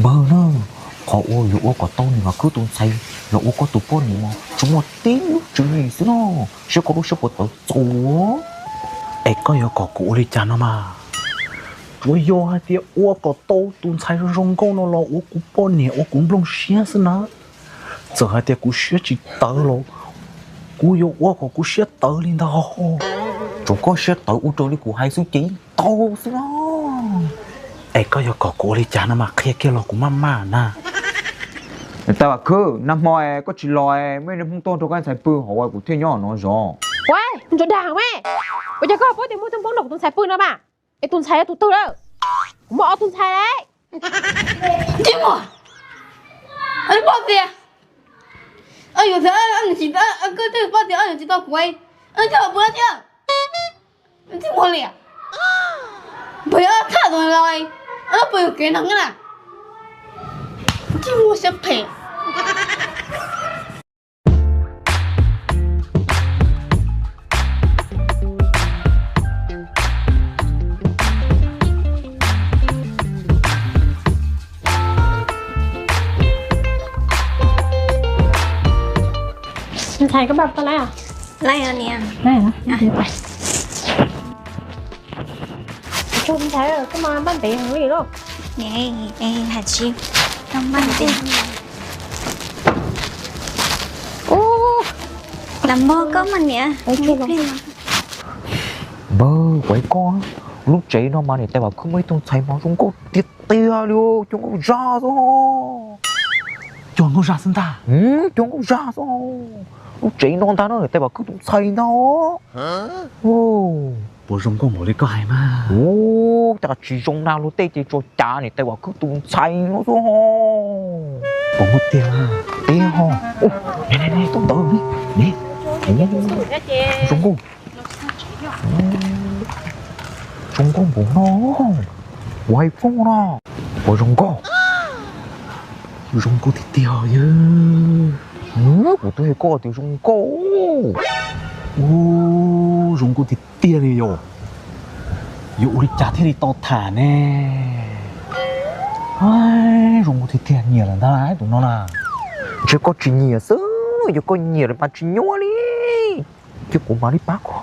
Npawg na, qhov uas yuav ua kom tau niam Vam Khwb tus ntxhais los ua koj tus poj niam mas tsuas muaj tib lub tswv yim xwb no, saib koj lub siab puas tawv txaus. Es koj yuav kom kuv ua li cas no mas? Tsuas yog hais tias ua kom tau tus ntxhais zoo zoo nkauj no los ua kuv poj niam ua kuv nplooj siab xwb na. Txawm hais tias kuv siab tsis tawv los kuv yuav ua kom kuv siab tawv li ntag. Tsuas koj siab tawv ua raws li kuv hais xwb ces tau xwb na. Es koj yuav kom kuv ua li cas no mas qhia kiag los kuv maj maj na. Tais Vam Khwb, nag hmo koj tsis los, muaj ib tug Hmoob tuaj nrog koj ntxhais pw hauv es kuv thiaj nyob no zov. Ua, ntsuag dag me, ua cas koj paub tias muaj tug Hmoob nrog kuv tus ntxhais pw no mas? Es tus ntxhais yog tus twg lawm? Kuv muaj ob tug ntxhais lawm. Tsis muaj. Paub tias, yuav txog tsis, koj twb paub tias yuav tsis tau kuv, coj pw thiab. Tsis muaj li. Npawg yuav thaj tus los, pw yus kev no na. Tsis muaj siab phem. Ntxhais, koj npaj tau lawm? Lawm niam. Ntxhais, koj mas npaj ntev heev li lauj. Hais tsis, koj npaj ntev. Lam npog koj mas niam. Npawg, kuv hais koj, lub tsev no mas niam tais Vam Khwb muaj ib tug ntxhais mas zoo nkauj tiag tiag li, cov nkauj zaj xwb. Cov nkauj zaj xwb ntag. Cov nkauj zaj xwb. Lub tsev no ntag no niam tais Vam Khwb tus ntxhais ntag. Puas zoo nkauj npaum li koj hais mas? Ua cas tsis zoo na, luag tej ces tsuas cav niam tais Vam Khwb tus ntxhais no xwb. Puas muaj tiag? Tiag ho. Tus ntawd ne, zoo nkauj. Zoo nkauj npaum no, kuv hais koj no, puas zoo nkauj? Zoo nkauj tiag tiag yog. Kuv twb hais koj tias zoo nkauj. Ua, zoo nkauj tiag tiag li yom. Yuav ua li cas thiaj li tau tham ne? Zoo nkauj tiag tiag, nyiam lawm ntag tus no na. Ntshe koj tsis nyiam xwb, yog koj nyiam lawm mas tsis nyuaj li. Cia kuv mam li pab koj.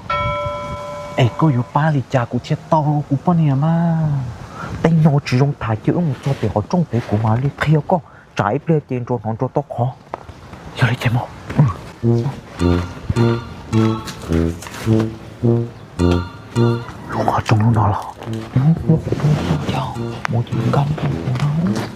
Es koj yuav pab li cas kuv thiaj tau kuv poj niam mas? Tej no tsis zoo tham, cia wb mus txog pem qhov rooj pem kuv mam li qhia koj, tsam ib pliag ces nrog hnov nrog tau qhov. Yog li ces mus. Lub qhov rooj lub no los? Lub qhov rooj no yog mus ces nkag mus no.